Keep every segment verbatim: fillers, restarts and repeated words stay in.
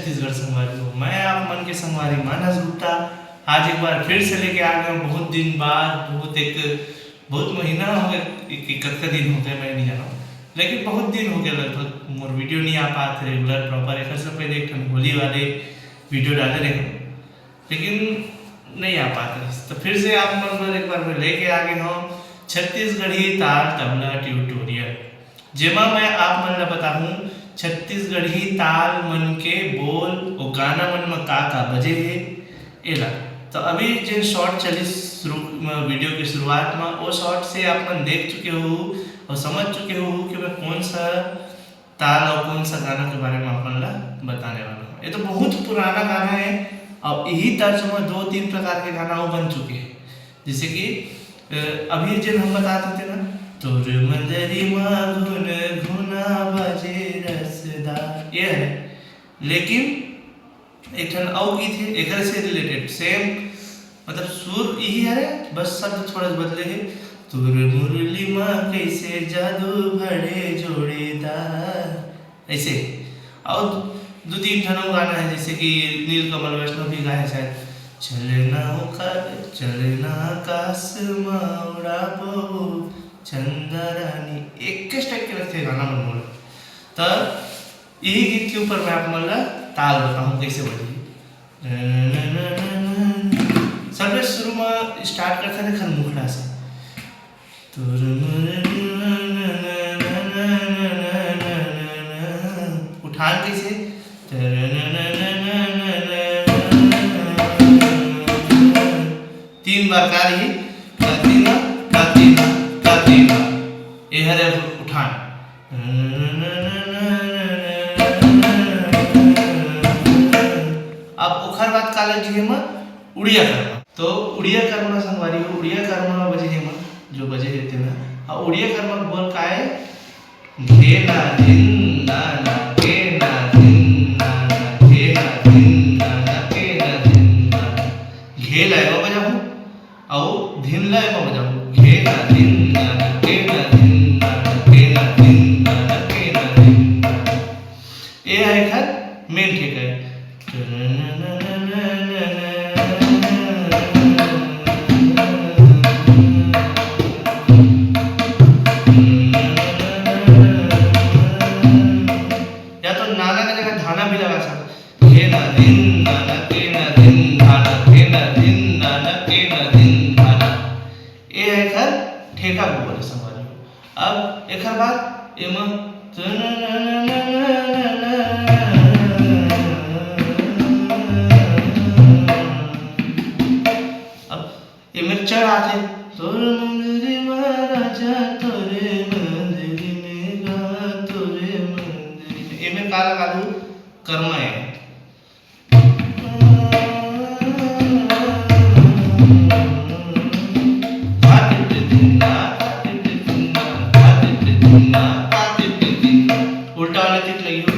छत्तीसगढ़ संगवारी हो, मैं आप मन के संगवारी मानस गुप्ता। आज एक बार फिर से लेके आ गया हूँ, बहुत दिन बाद, बहुत एक बहुत महीना हो गए कि कतका दिन हो गए, मैं नहीं जाना हूँ, लेकिन बहुत दिन हो गया, लगभग मोर वीडियो नहीं आ पात रेगुलर प्रॉपर। एक से पहले एक ठन होली वाले वीडियो डाले रहे, लेकिन नहीं आ पात रहिस। तो फिर से आप मन बर एक बार मैं लेके आ गए हूँ छत्तीसगढ़ी ताल तबला ट्यूटोरियल, जेमा मैं आप मन ला बताहूँ छत्तीसगढ़ी ताल मन के बोल, ओ गाना मन म का का बजे हे, एला। तो अभी जेन शॉर्ट चलिस शुरू म, वीडियो के शुरुआत म, ओ शॉर्ट से आप मन देख चुके हो और समझ चुके हो कि मैं कौन सा ताल और कौन सा गाना के बारे में आप मन ला बताने वाला हूँ। ये तो बहुत पुराना गाना है और यही तर्ज में दो तीन प्रकार के गाना वो बन चुके हैं, जैसे कि अभी जेन हम बतात होते ना, तोर मंजरी मा घुन घुना बजे रसदार, ये है। लेकिन एक ठन अउ गीत है एकर से रिलेटेड, सेम मतलब सुर यही हरे, बस शब्द थोड़ा सा बदले है। तोर मुरली मा कैसे जादू भरे जोड़ीदार, ऐसे। और दो तीन ठन अउ गाना है, जैसे कि नीलकमल वैष्णव भी गाए शायद, चलना का चलना आकाश मा उड़ाबो चंदा रानी, एक टाइप के लगते गाना मन मोला। तो यही गीत के ऊपर मैं आप मन ला ताल बताऊँ कैसे बजी। सबले शुरू में स्टार्ट करते हैं खन मुखड़ा से। उठान कैसे? तीन बार का रही, कतिना, कतिना, कतिना। ये हरे उठान। अब ओखर बाद का लग जी एमा उड़िया कर्मा। तो उड़िया कर्मा संगवारी हो, उड़िया कर्मा बजे हे एमा, जो बजे हे तेमा। अब उड़िया कर्मा के बोल का है? घे ना धिन ना ना, घे ना धिन ना ना, घे ना धिन ना ना, घे ना धिन ना ना। घे ला एमा बजाहूँ, अउ धिन ला एमा बजाहूँ। घे ना धिन ना ना, घे ना धिन ना ना, घे ना धिन ना ना, घे ना धिन ना ना। ये है एकर मेन ठेका है। या तो नाना के जगह धाना भी लगा सकते। घे ना धिन ना ना, घे ना धिन धाना, घे ना धिन ना ना, घे ना धिन धाना। ये है एकर ठेका के बोले संगवारी हो। अब एकर बाद एमा अब एमे चढ़ आथे। तोर मुंदरी महाराजा, तोरे मंदिर में गा, तोरे मंदिर में। एमे का लगा दू? कर्मा है। उल्टा वाला चित लगी हो।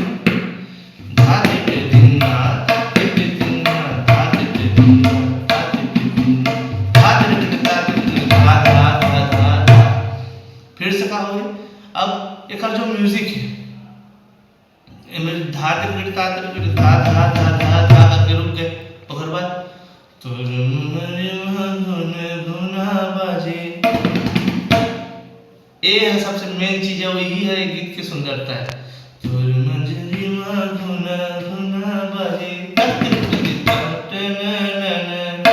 फिर से का होई? अब एकर जो म्यूजिक है, एमे धा तिरकिट, धा तिरकिट, धा, धा, धा, धा, धा करके रुक गए। ओकर बाद तोर मुहरे मा घुन घुना बाजे। ए ह सबसे मेन चीज है, यही है गीत की सुंदरता है। तोर मंजरी मा घुना घुना बाजे। तक तिरकिट, धा, धा, धा, धा।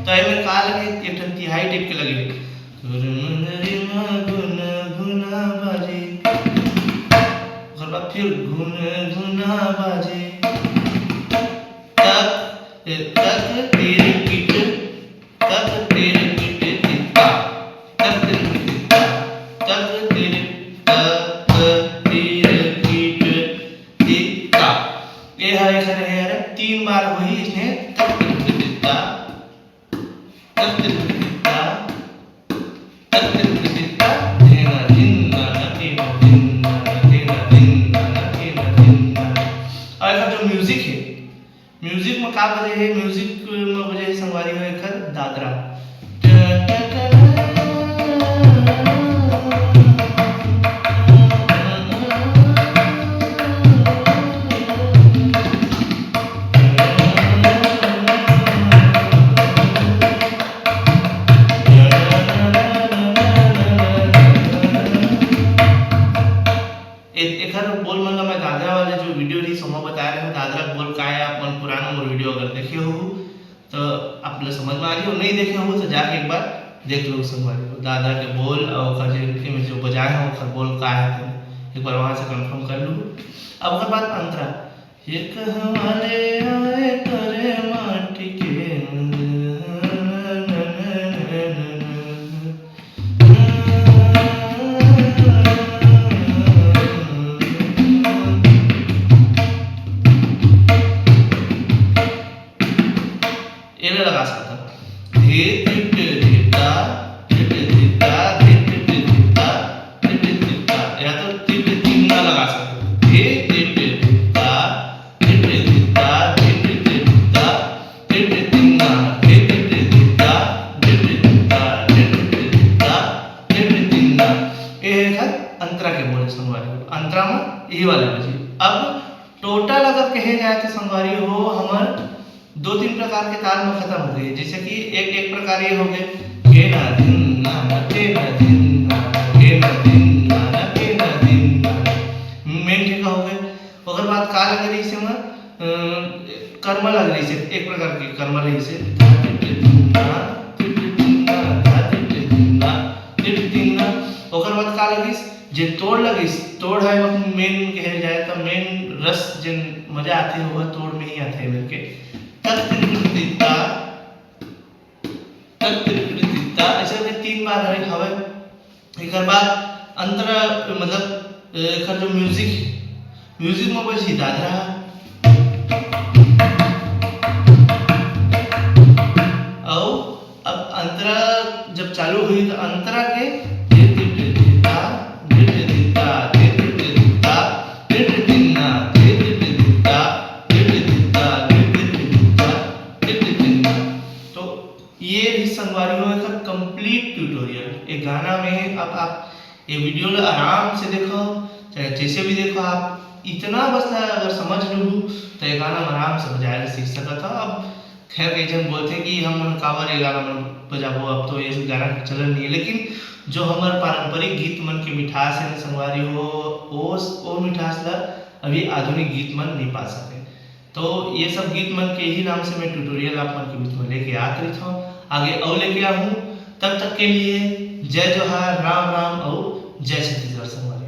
तो एमे का लगे? एक ठन तिहाई टाइप के लगे। तोर मुंदरी मा घुन घुना बाजे। ओकर बाद फिर घुन घुना बाजे। तक, तक तेरे किट, तक तेरे किट तित्ता, तक तेरे किट तित्ता, तक तेरे, तक तेरे किट तित्ता। ये हरे, हरे, हरे, तीन बार होही इसने तक तेरे किट तित्ता। तक तिरकिटा, तक तिरकिटा, तेना धिन्ना, तेना धिन्ना, तेना धिन्ना, तेना धिन्ना। और एकर जो म्यूजिक है, म्यूजिक में का बजे है? म्यूजिक में बजे है संगवारी हो एकर दादरा। बताए रहे हो दादरा के बोल का है, आप मन पुराना मोर वीडियो अगर देखे हो तो आप लोग समझ में आ जाओ, नहीं देखे हो तो जाके एक बार देख लो संगवारी हो। दादरा के बोल और ओकर जे में जो बजाए हो ओकर बोल का है, तो एक बार वहाँ से कंफर्म कर लो। अब ओकर बाद अंतरा, ये कहवाले आए करे माटी के एला लगा सकता। धे धिट धिता, धिट धिता, धिट धिता, धिट धिता, या तो धिट तिन्ना लगा सकता। धे धिट धिता, धिट धिता, धिट धिता, धिट तिन्ना, धे धिट धिता, धिट धिता, धिट धिता, धिट तिन्ना। ये है अंतरा के बोल संगवारी। अंतरा में यही वाले बजी। अब टोटल अगर कहे जाए तो संगवारी हो हमर दो तीन प्रकार के ताल में खत्म हो गए। जैसे कि एक एक प्रकार ये हो गए, के ना दिन ना ना, के ना दिन ना ना, के ना दिन ना ना, के ना दिन ना ना। मेन ठेका हो गए। ओकर बाद का लग रही से मैं, अ, कर्मा लग रही से, एक प्रकार के कर्मा रही से, धा तिट तिन्ना, तिट तिन्ना, धा तिट तिन्ना, तिट तिन्ना। ओकर बाद का लगिस, जे तोड़ लगिस, तोड़ है मतलब मेन कहे जाए तो मेन रस जिन मजा आते होगा तोड़ में ही आते हैं मेरे के। तक तिरपिट तित्ता, तक तिरपिट तित्ता, ऐसे करके तीन बार हवे, हवे। एकर बाद अंतरा मतलब एकर जो म्यूजिक, म्यूजिक में बजी दादरा। और अब अंतरा जब चालू हुई तो अंतरा के धे धिट धिता, धिट धिता, धे धिट धिता, धिट तिन्ना, धे धिट धिता, धिट धिता, धे धिट धिता, धिट तिन्ना। तो ये भी संगवारी हो एकर कंप्लीट ट्यूटोरियल। ये गाना में अब आप ये वीडियो ला आराम से देखो, चाहे जैसे भी देखो, आप इतना बस ला अगर समझ लू तो ये गाना में आराम से बजाए ला सीख सकत हो। अब खैर कई झन बोलथे कि हम मन काबर ये गाना मन बजाबो, अब तो ये गाना के चलन नहीं है, लेकिन जो हमर पारंपरिक गीत मन के मिठास है ना संगवारी हो, ओ, ओ मिठास ला अभी आधुनिक गीत मन नहीं पा सके। तो ये सब गीत मन के ही नाम से मैं ट्यूटोरियल आप मन के बीच में लेके आत रहित हूँ, आगे अउ लेके आहूँ। तब तक के लिए जय जोहार, राम राम और जय छत्तीसगढ़ संगवारी।